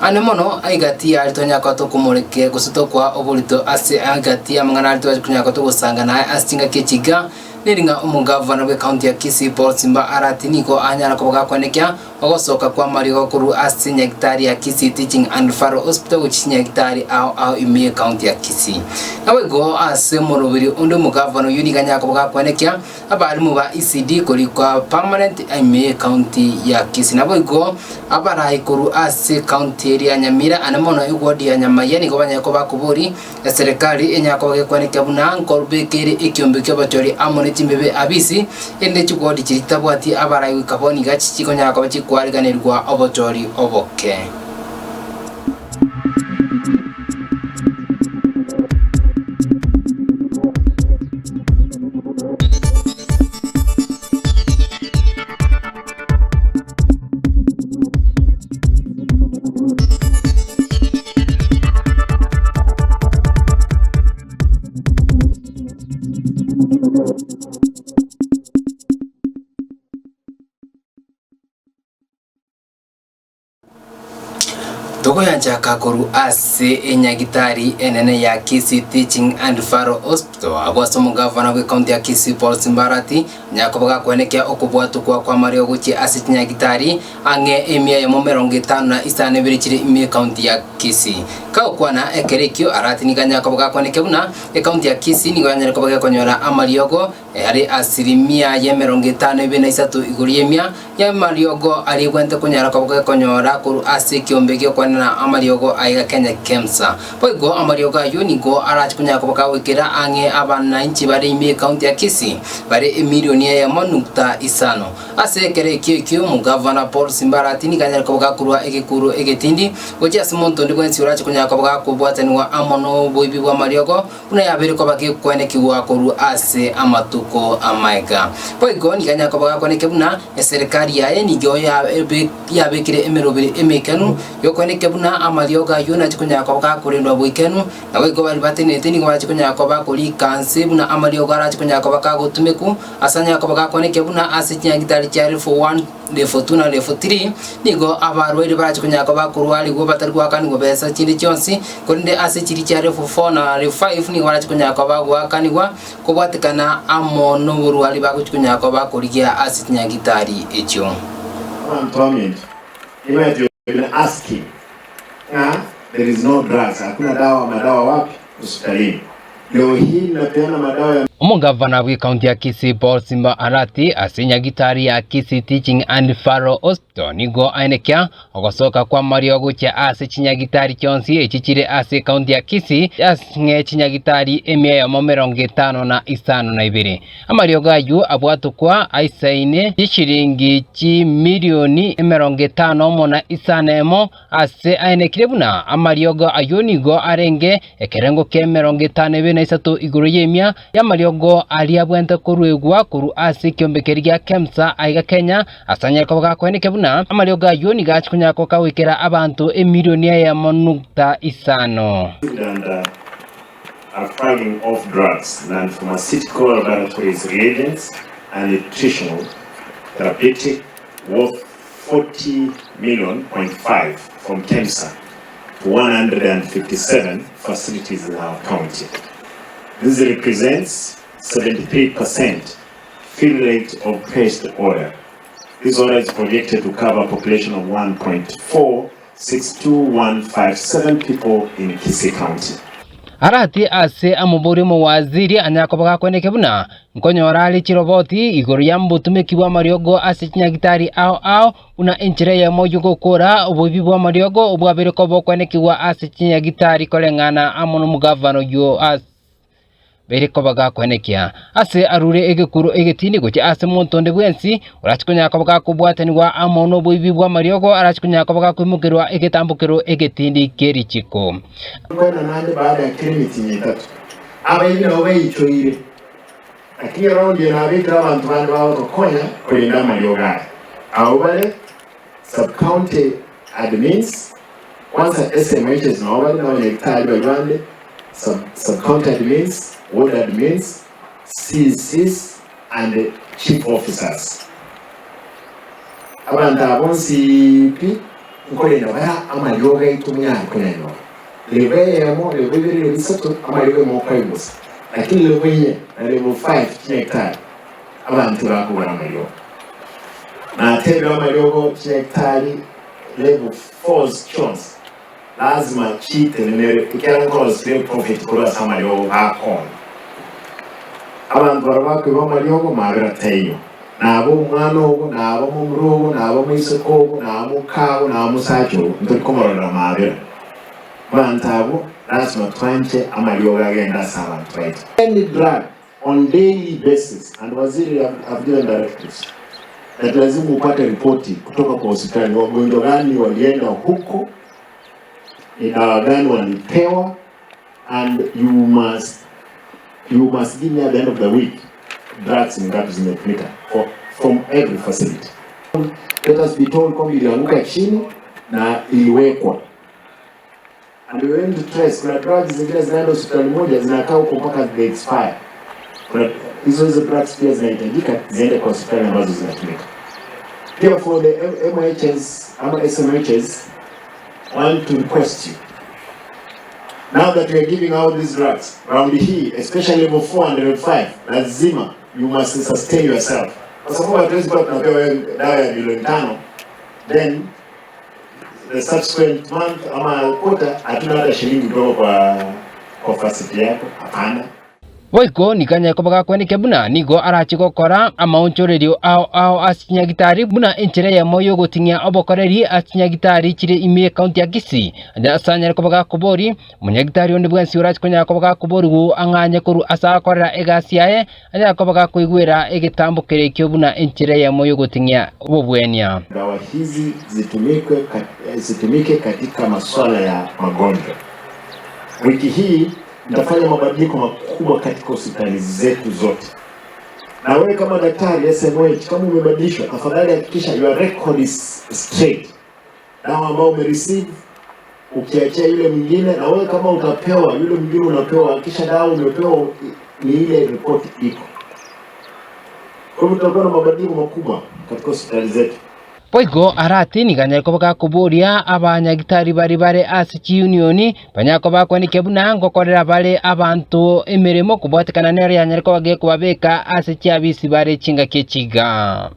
Ane mono egati y'aria twanyara koba tokomoreke gose tokoa oborito ase egati y'amang'ana aria twachia konyara koba togosanga naye ase chingaki echi iga, neri ng'a omogavana bw'ecounty ya Kisii Paul Simba Arati nigo anyara koba gakwanekia ogosoka kw'amariogo korwa ase nyagitari ya Kisii Teaching and Referral Hospital gochia chinyagitari ao ao ime y'ecounty ya Kisii. Naboigo ase omoroberi onde omogavana oyio nigo anyara koba gakwanekia Abalimu ba ECD korikwa permanent ime y'ecounty ya Kisii. Naboigo abarai korwa ase ecounty eria ya Nyamira ane mono eward ya Nyamaiya nigo banyare koba bakobori eserekari enyare koba gekwaneka buna nkobekeire ekiombe ki'obochori amo ne chimbebe abisi erinde chiward chiria chitabwati abarai goika bono iga chikonyara koba chikoariganerigwa obochori oboke. Tokoyanchaka korwa ase enyagitari enene ya Kisii Teaching and Referral Hospital agwo ase omogavana bw'ecounty ya Kisii Paul Simbarati onyakoba gakwenekia okobwatokwa kw'amariogo gochia ase chinyagitari ang'e emia eyemo emerongo etano na isano ebere chire ime ecounty ya Kisii. Kagokwana ekero ekio Arati nigo anyakoba gakwenekia buna ecounty ya Kisii nigo yanyare koba gekonyora amariogo Are asilimia y'emerongo etano ebere na isato igoro y'emia y'amariogo aria egwenerete konyara koba gekonyora korwa ase ekiombe gi'okwenena amariogo aiga Kenya KEMSA. Boigo amariogo ayio nigo arache konyara koba kagoikera ang'e abananchi bare ime y'ecounty ya Kisii bare emilioni eyemo nukta isano. Ase ekero ekio ekio omogavana Paul Simbarati nigo anyare koba gakorua egekuro egetindi gochia ase monto onde bwensi orache konyara koba gakobwataniwa amo noboibi bw'amariogo buna yabeire koba gekwenekigwa korwa ase amatuko amaega. Boigo nigo anyare koba gakweneke buna eserekari yaye nigo yabekire emeroberi emeikanu y'okwenekia buna amariogo ayio nache konyara koba gakorendwa boikanu, naboigo baria batenenete nigo barache konyara koba bakorika nse buna amariogo arache konyara koba kagotumeku ase anyare koba gakwenekia buna ase chinyagitari chia level 1 Level 2 na level 3, nigo abarwaire barache konyara koba bakorwarigwa batari goakanigwa besa chinde chionsi, korende ase chiria chia level 4 na level 5 nigo barache konyara koba bagoakanigwa kobwatekana amo noborwari bagochi konyara koba bakorigia ase chinyagitari echio. Abanto baminto, nimanyete you've been asking ng'a there is no drugs, hakuna dawa, madawa wapi? Hospitalini. Leo hii napeana madawa ya. Omogavana bw'ecounty ya Kisii Paul Simba Arati ase nyagitari ya Kisii Teaching and Referral Hospital nigo aenekia ogosoka kw'amariogo gochia ase chinyagitari chionsi echi chire ase ecounty ya Kisii ang'e chinyagitari emia eyemo emerongo etano na isano na ibere. Amariogo ayio abwatokwa aisaine chishiringi chimilioni emerongo etano omo na isano emo Ase aenekire buna amariogo ayio nigo arenge ekerengo ki'emerongo etano ebere na isato igoro y'emia y'amariogo aria abwenerete koruegwa korwa ase ekiombe keria gia KEMSA aiga Kenya, ase anyare koba gakoenekia buna amariogo ayio nigo achia konyara koba kagoikera abanto emilioni eyemo nukta isano. And are flagging off drugs, non-pharmaceutical laboratories reagents and nutritional therapeutic worth 40 million point 5 from KEMSA to 157 facilities in our county. This represents 73% fill rate of placed order. This order is projected to cover a population of 1.462157 people in Kisii County. Arati ase amobori omowaziri anyare koba gakweneke buna Nkonyora are chiroboti igoro y'obotumeki bw'amariogo ase chinyagitari ao ao, buna enchera eyemo y'ogokora oboibi bw'amariogo obwabeire koba okwenekigwa ase chinyagitari koreng'ana amo nomogavana oyio ase beire koba gakwenekia. Ase arure egekuro egetindi gochia ase monto onde bwensi orache konyara koba gakobwatanigwa amo noboibi bw'amariogo arache konyara koba gakoimokerwa egetambokero egetindi ki'erichiko. Nkoenda naende baada ya kera emetienyi etato. Abaibi nabo baichoire, lakini eraundi eye nabekire abanto bande bagotokonya korenda amariogo aya. Abwo bare sub-county admins, kwanza SMHs nabo bare nabanyagitari baria bande, sub, sub-county admins, ward admins, CECs and chief officers. Abanto aba bonsi pi. Nkorenda bare amariogo aito monyare koyanyora. Level eyemo, level ibere, level isato, amariogo mokoimusa. Lakini level inye na level five chinyagitari abanto tibakogora amariogo. Natebire amariogo chinyagitari level fours chionsi lazima chitenenere ekiagera nkorosire eprofit korwa ase amariogo gakong'a. Abanto baria bakoiba amariogo mabera taiyo. Naba omwana obo, naba momura obo, naba moiseke obo, naba moka obo, naba mosacha obo, ntori komororera amabera. Abanto abwo lasima twanche amariogo agende ase abanto baito. Any drug on daily basis and waziri have given directives that lazima upate ripoti kutoka kwa hospitali wagonjwa gani walienda huko, ni dawa gani walipewa and you must you must give me at the end of the week drugs ni ngapi zimetumika for, from every facility. Let us be told kwamba ilianguka chini na iliwekwa and we went to trace. Kuna drugs zingine zinaenda hospitali moja zinakaa huko mpaka they expire. Kuna hizo hizo drugs pia zinahitajika ziende kwa hospitali ambazo zinatumika. Pia for the MHs ama SMHs I want to request you now that we are giving out these drugs round hii especially level 4 and level 5 lazima you must sustain yourself, kwa sababu hatuwezi kuwa tunapewa wewe dawa ya milioni 5 then the subsequent month ama quarter hatuna hata shilingi kutoka kwa facility yako. Hapana. Boigo nikanyare koba gakwenekia buna nigo arache gokora amaonchorerio ao ao ase chinyagitari buna enchera eyemo y'ogoting'ia obokoreri ase chinyagitari chire ime y'ekaunti ya Kisii. Ase anyare koba gakoboria, omonyagitari onde bwensi orache konyara koba gakoborigwa ang'anye korwa ase agokorera egasi yaye, anyare koba gakoigwera egetambo kere ekio buna enchera eyemo y'ogoting'ia obobwenia. Dawa hizi zitumike katika masuala ya magonjwa. Wiki hii nitafanya mabadiliko makubwa katika hospitali zetu zote. Na wewe kama daktari SMH, kama umebadilishwa, tafadhali hakikisha your record is straight. Dawa ambayo umereceive ukiachia yule mwingine, na wewe kama utapewa yule mwingine unapewa, hakikisha dawa umepewa ni ile report iko. Kwa hivyo tutakuwa na mabadiliko makubwa katika hospitali zetu. Boigo arati nigo anyare koba gakoboria abanyagitari baria bare ase chiunioni, banyare koba bakwenekia buna ngokorera bare abanto emeremo kobwatekana nero yanyare koba gekobabeka ase chiabisi bare chingaki echi iga.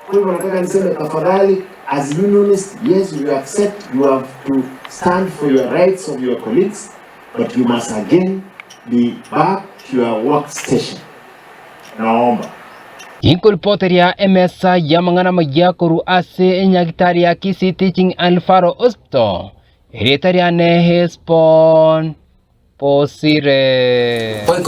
Kwa hivyo nataka niseme tafadhali, as unionists, yes, we accept you have to stand for your rights of your colleagues, but you must again be back to your workstation. Naomba. Inkoripoteria emesa y'amang'ana amayia korwa ase enyagitari ya Kisii Teaching and Referral Hospital, erieta riane Hesbon Bosire.